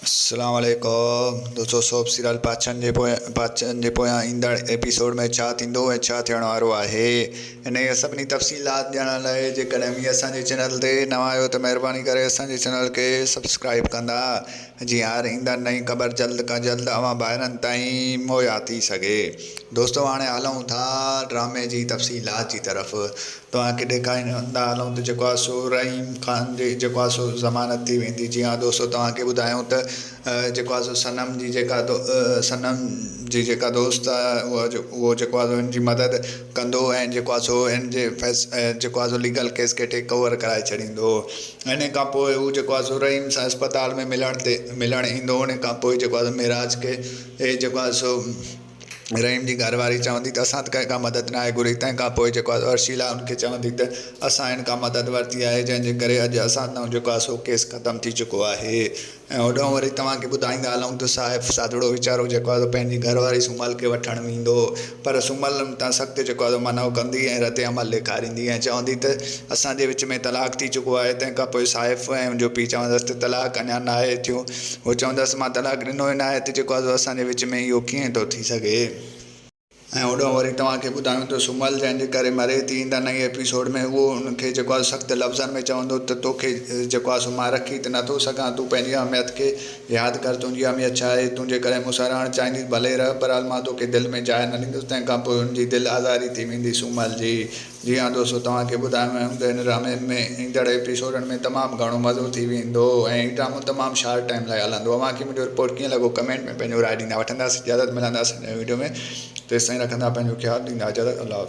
السلام عليڪم دوستو سوپ سيريل پاڇن جي پويان پاڇن جي پويان ايندڙ ايپيسوڊ ۾ ڇا ٿيندو ۽ ڇا ٿيڻ وارو آهي انهيء سڀني تفصيلات ڄاڻڻ لاء جيڪڏهن اوهين اسان جي چينل تي نوان آهيو ته مهرباني ڪري اسان جي چينل کي سبسڪرائب ڪندا جيئن هر ايندڙ نئين خبر جلد کان جلد اوهان ڀائرن تائين مهيا ٿي سگهي دوستو هاڻي هلون ٿا ڊرامي جي تفصيلات جي طرف توهان کي ڏيکاريندا هلون ته جيڪو آهي سو رحيم خان جي جيڪو آهي سو ضمانت ٿي ويندي جي ها دوستو توهان کي ٻڌايون ته جيڪو آهي سو صنم جي جيڪا صنم جي جيڪا دوست آهي اهو جيڪو آهي سو هن جي مدد ڪندو ۽ جيڪو آهي سو هن جي فيص جيڪو آهي سو ليگل ڪيس کي ٽيڪ اوور ڪرائي ڇڏيندو ان کان پوء هو جيڪو آهي سو رحيم سان اسپتال ۾ ملڻ تي ملڻ ايندو ان کان پوء جيڪو آهي سو معراج کي جيڪو آهي سو رحيم جي گهر واري چوندي ته اسان ته ڪنهن کان مدد ناهي گهري تنهن کان پوء جيڪو آهي ارشيلا ان کي چوندي ته اسان هن کان مدد ورتي آهي جنهن جي ڪري اڄ اسان تان جيڪو آهي سو ڪيس ختم ٿي چڪو آهي ۽ هوڏانهن وري توهان کي ٻڌائيندا هلون ته صاحب سادڙو ويچارو جيڪو آهي سو پنهنجي گهر واري سومل کي وٺڻ ويندو پر سومل ان تان سخت جيڪو آهي سو منع ڪندي ۽ رد عمل ڏيکاريندي ۽ چوندي ته اسان جي وچ ۾ طلاق ٿي چڪو آهي تنهن کان پوء صاحب ۽ ان جو پيء چوندس ته طلاق اڃا ناهي ٿيو هو چوندس، مان طلاق ڏنو ئي ناهي ته جيڪو آزو اسان جي وچ ۾ اهو ڪيئن ٿو ٿي سگهي؟ ۽ هوڏانهن وري توهان کي ٻڌايون ته سمل جنهن جي ڪري مري ٿي ايندڙ نئين ايپيسوڊ ۾ اهو ان کي جيڪو آهي سخت لفظن ۾ چوندو ته توکي جيڪو آهي سو مان رکي ته نٿو سگهان تون پنهنجي اهميت کي ياد ڪر تنهنجي اهميت ڇا آهي تون جيڪڏهن مون سان رهڻ چاهيندين ڀلي رهه بهرحال مان توکي دل ۾ جاء نه ڏيندس تنهن کان پوء هن جي دل آزاري ٿي ويندي سمل جي جي ها دوستو توهان کي ٻڌايو آهيون ته هن ڊرامي ۾ ايندڙ ايپيسوڊن ۾ تمام گهڻو مزو ٿي ويندو ۽ هي ڊرامو تمام شارٽ ٽائيم لاء هلندو اوهان کي منهنجو رپورٽ ڪيئن لڳو ڪمينٽ ۾ پنهنجو راء ڏيندا وٺنداسين اجازت ملنداسين نئين وڊيو ۾ تيستائين رکندا پنهنجو خيال ڏيندا اجازت الله حافظ.